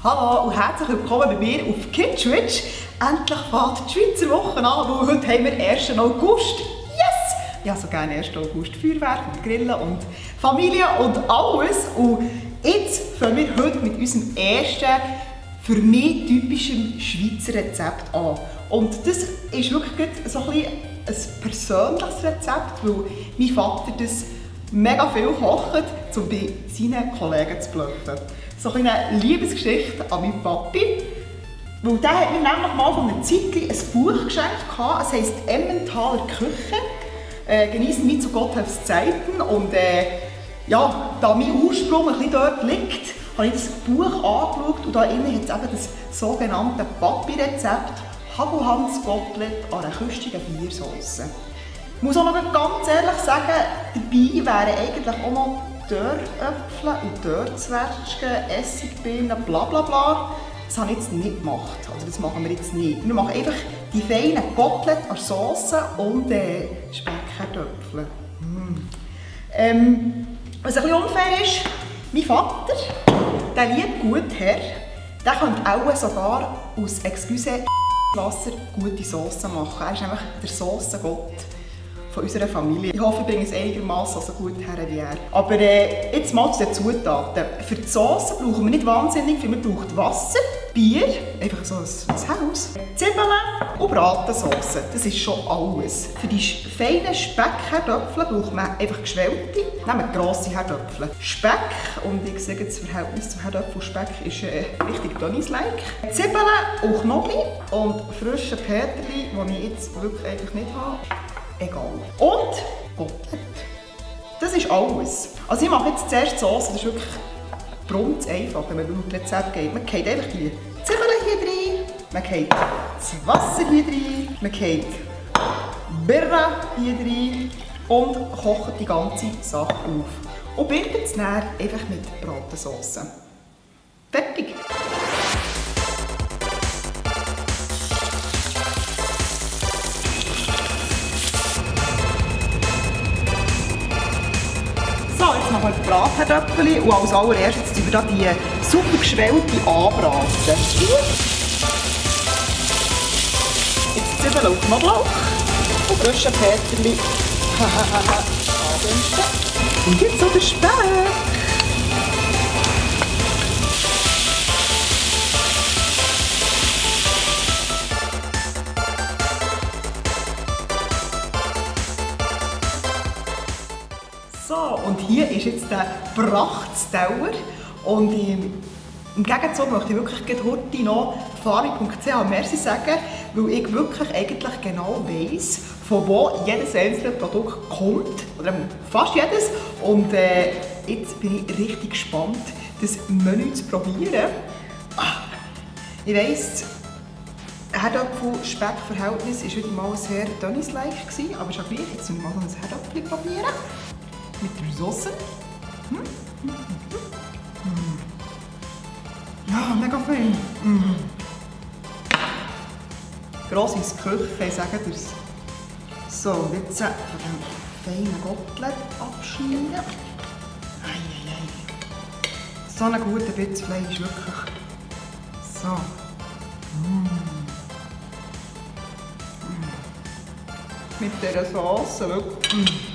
Hallo und herzlich willkommen bei mir auf Kidswitch. Endlich fährt die Schweizer Woche an, weil heute haben wir 1. August. Yes! Ich habe so gerne 1. August Feuerwerk und Grillen und Familie und alles. Und jetzt fangen wir heute mit unserem ersten, für mich typischen Schweizer Rezept an. Und das ist wirklich so ein persönliches Rezept, weil mein Vater das mega viel kocht, um bei seinen Kollegen zu bluffen. So eine Liebesgeschichte an meinen Papi. Weil der hat mir nämlich mal von einer Zeit ein Buch geschenkt. Es heisst «Emmentaler Küche». Genießen mit zu Gotthelfs Zeiten. Und ja, da mein Ursprung ein bisschen dort liegt, habe ich das Buch angeschaut und da innen hat es eben das sogenannte Papi-Rezept Hagelhans Gottlet an einer köstlichen Biersauce. Ich muss auch noch ganz ehrlich sagen, dabei wären eigentlich auch noch Dörröpfel und Dörrzwetschgen, Essigbienen, bla bla bla. Das habe ich jetzt nicht gemacht. Also das machen wir jetzt nicht. Wir machen einfach die feinen Kotelett an Sauce und Speckkartoffeln. Was ein bisschen unfair ist, mein Vater, der liegt gut her, der könnte auch sogar aus Wasser gute Sauce machen. Er ist nämlich der Saucengott von unserer Familie. Ich hoffe, ich bringe es einigermaßen so gut her wie er. Aber jetzt mal zu den Zutaten. Für die Sauce brauchen wir nicht wahnsinnig viel. Wir brauchen Wasser, Bier, einfach so ein Haus, Zwiebeln und Bratensauce. Das ist schon alles. Für die feinen Speckkartoffeln braucht man einfach geschwellte, nehmen grosse Kartoffeln. Speck, und ich sage das Verhältnis zu Kartoffeln und Speck ist richtig Dönis-like. Zwiebeln und Knoblauch und frische Peterli, die ich jetzt wirklich eigentlich nicht habe. Egal. Und Kotelett. Das ist alles. Also ich mache jetzt zuerst die Sauce, das ist wirklich prompt einfach, wenn man laut Rezept geht. Man geht einfach die Zwiebeln hier rein, man geht das Wasser hier rein, man geht Birne hier rein und kocht die ganze Sache auf. Und bindet es dann einfach mit Bratensauce. Fertig! So, jetzt machen wir die Bratkartoffeln und als allererstes tun wir hier die super geschwellte anbraten. Jetzt Zwiebeln und Knoblauch und frische Peterli andünsten. Und jetzt so der Speck. So, und hier ist jetzt der Prachtsteller. Und im Gegenzug möchte ich wirklich heute noch Fari.ch merci sagen, weil ich wirklich eigentlich genau weiss, von wo jedes einzelne Produkt kommt. Oder fast jedes. Und jetzt bin ich richtig gespannt, das Menü zu probieren. Ich weiss, Herdöpfel-Speck-Verhältnis war wieder mal sehr Dönis-like, aber ist auch gleich. Jetzt müssen wir mal so ein Herdöpfel probieren. Mit der Sauce. Ja, mega fein. Grosses Küche, ich sage dir's. So, und jetzt von dem feinen Kotelett abschneiden. So ein guter Bitz Fleisch, wirklich. So. Mit dieser Sauce, wirklich.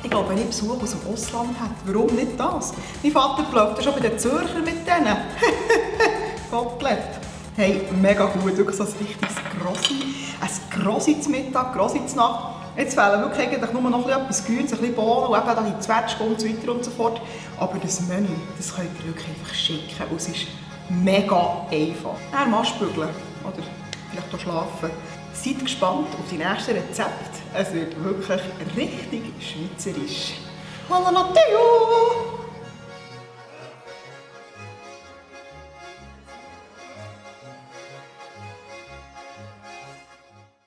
Ich glaube, wenn ich Besuch aus dem Ausland hätte, warum nicht das? Mein Vater bleibt schon bei den Zürcher mit denen. Kotelett. Hey, mega gut, wirklich so ein richtiges Grossi zum Mittag, Grossi zur Nacht. Jetzt fehlen wirklich eigentlich nur noch etwas Grünes, ein bisschen Bohnen und eben die Zwetschgen und so weiter und so fort. Aber das Menü, das könnt ihr wirklich einfach schicken und es ist mega einfach. Dann mal spügeln oder vielleicht auch schlafen. Seid gespannt auf die nächsten Rezepte. Es wird wirklich richtig schweizerisch. Hola Matteo!